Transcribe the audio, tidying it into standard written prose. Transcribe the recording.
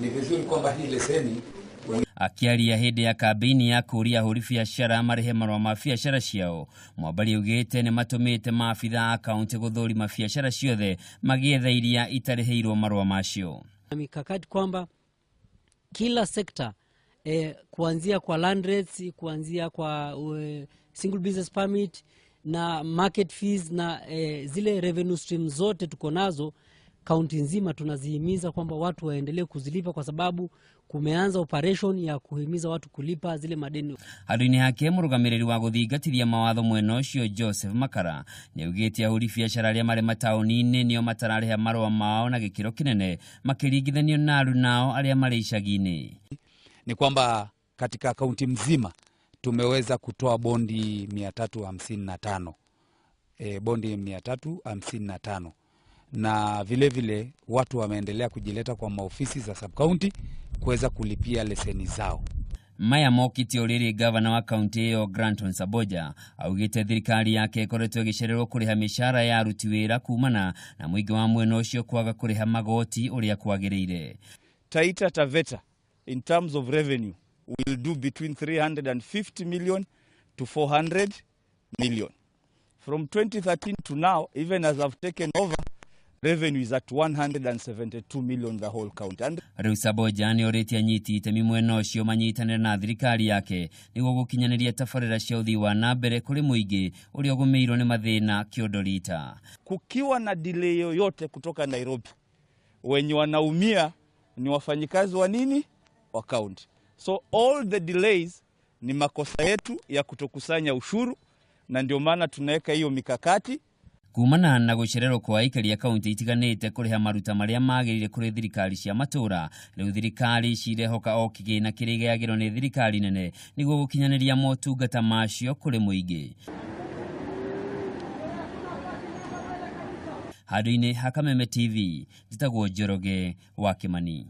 Ni vizuri kwamba hii leseni. Akiaria hĩndĩ ya kambĩini ya kũũria ahũri biacara marĩhe marũa ma biacara ciao, Mwambari augĩte nĩ matũmĩte maabitha a kaunti gũthũrima biacara ciothe magĩetha iria itarĩhĩirwo marũa macio. Mikakati kwamba kila sekta kuanzia kwa land rates, kuanzia kwa single business permit na market fees na zile revenue stream zote tuko nazo kaunti nzima, tunazihimiza kwamba watu waendelee kuzilipa kwa sababu kumeanza operation ya kuhimiza watu kulipa zile madeni. Handũ-inĩ hake mũrũgamĩrĩri wa gũthingatithia mawatho mwena ũcio Joseph Makara nĩaugĩte ahũri biacara arĩa marĩ mataũni-inĩ nĩo matararĩha marũa mao na gĩkĩro kĩnene makĩringithanio na arunao arĩa marĩ icagi-inĩ. Ni kwamba katika kaunti mzima tumeweza kutoa bondi 355. Bondi 355. Na vile vile watu wameendelea kujileta kwa maofisi za sub county kuweza kulipia leseni zao. Maya mokite ũrĩrĩ gavana wa kaunti ĩyo Granton Saboja augĩte thirikari yake ĩkoretwo ĩgĩcererwo kũrĩha mĩcara ya aruti wĩra kumana na mũingĩ wa mwena ũcio kwaga kũrĩha magoti ũrĩa kwagĩrĩire. Taita Taveta in terms of revenue will do between 350 million to 400 million. From 2013 to now, even as I've taken over, revenue is at 172 million the whole county. And Rĩu Saboja nĩ orĩtie anyiti itemi mwena ũcio manyitanĩre na thirikari yake nĩguo gũkinyanĩria tabarĩra cia ũthii wa na mbere kũrĩ mũingĩ ũrĩa ũgũmĩirwo nĩ mathĩna kĩondo rita. Kukiwa na delay yoyote kutoka Nairobi, wenye wanaumia ni wafanyikazi wa nini? Wa county. So all the delays ni makosa yetu ya kutokusanya ushuru, na ndio maana tunaweka hiyo mikakati. Kumana na gũcererwo kwa aikari a kaunti itiganĩte kũrĩha maruta marĩa magĩrĩire kũrĩ thirikari cia matũũra, rĩu thirikari cirehoka o kĩgĩna kĩrĩa igayagĩrwo nĩ thirikari nene nĩguo gũkinyanĩria motungata macio kũrĩ mũingĩ. Handũ-inĩ ha Kameme TV, njĩtagwo Njoroge wa Kĩmani.